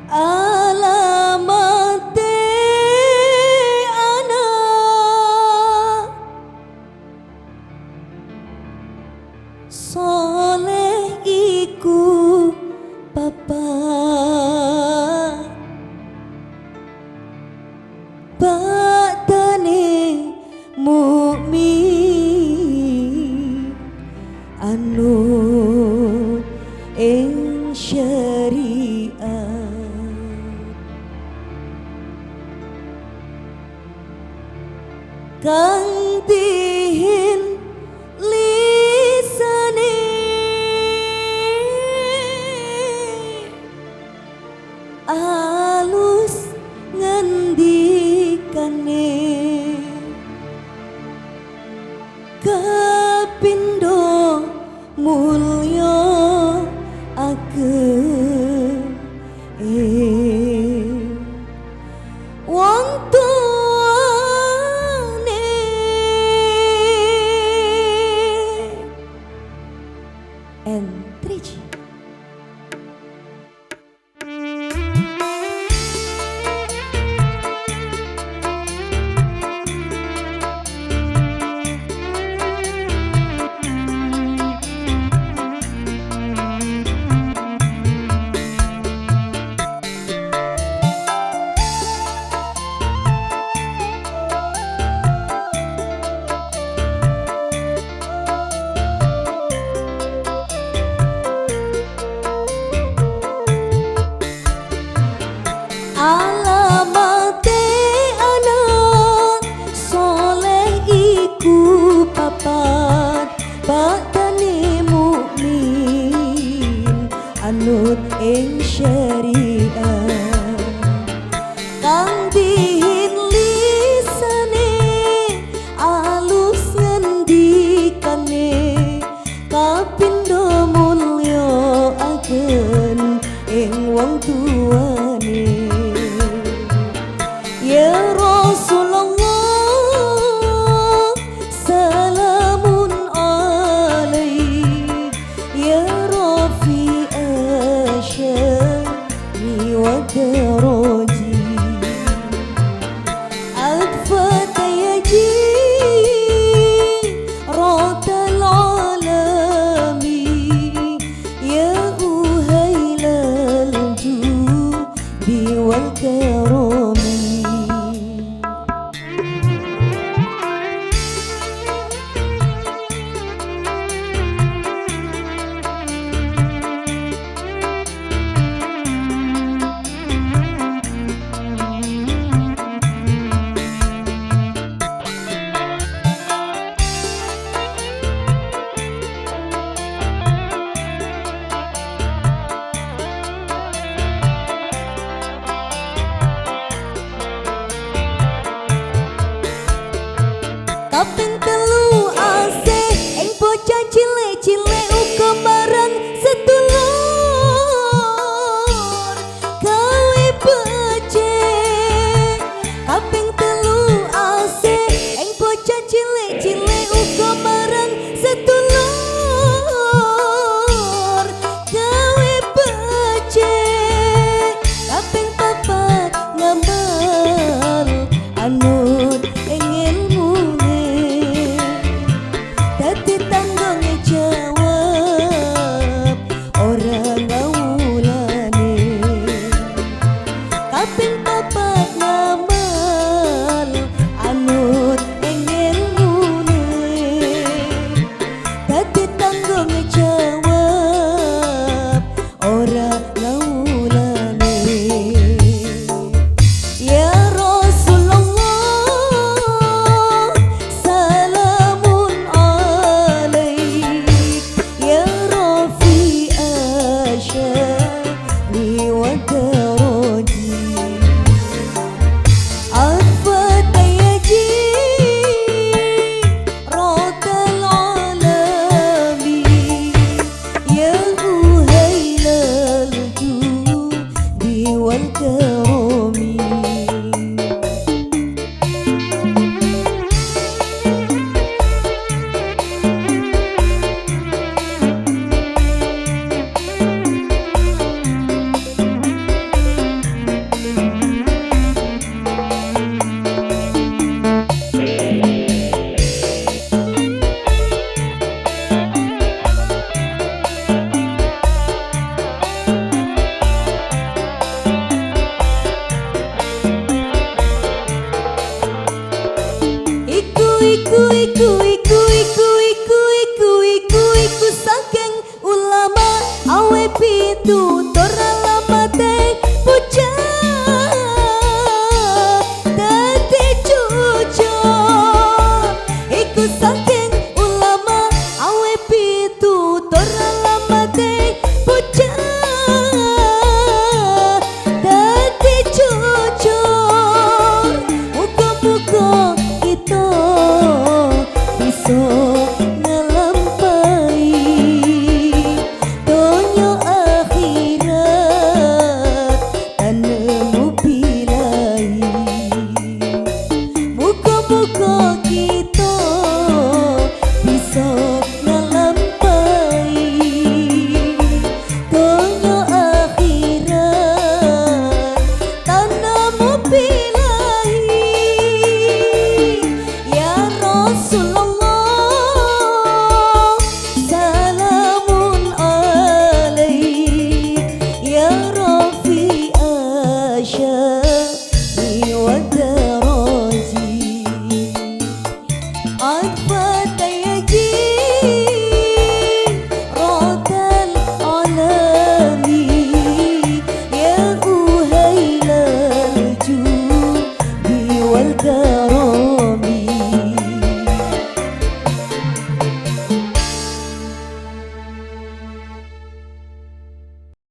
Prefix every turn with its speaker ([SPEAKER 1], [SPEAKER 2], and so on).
[SPEAKER 1] Alamate anak soleh iku papa, badane mukmin anut ing syariat. Kang dihin lisane alus ngendikane, kapindo mulya ageng wong tuane. Entriji. Alamate anak soleh iku papat, badane mukmin anut ing syariat. Kang dihin lisane alus ngendikane, kapindo mulya ageng ing wong tuane. Ya Rasulullah salamun alaik, ya Rafi asyani wa daraji, adfata yaji ratal alami, ya uhailal judi wal karami. Kaping telu asih ing bocah cilik-cilik uga marang sedulur gawe becik. Kaping telu asih ing bocah cilik-cilik uga marang sedulur gawe becik. Kaping papat ngamal anut ing ilmune, dadi tanggung jawab ora ngawulane. Kaping papat ngamal anut ing ilmune, dadi tanggung jawab ora ngawulane. Ya Rasulullah salamun alaik, ya Rafi asyani wa daraji, adfata yaji ratal alami, ya uhailal judi wal karami. Pitutur.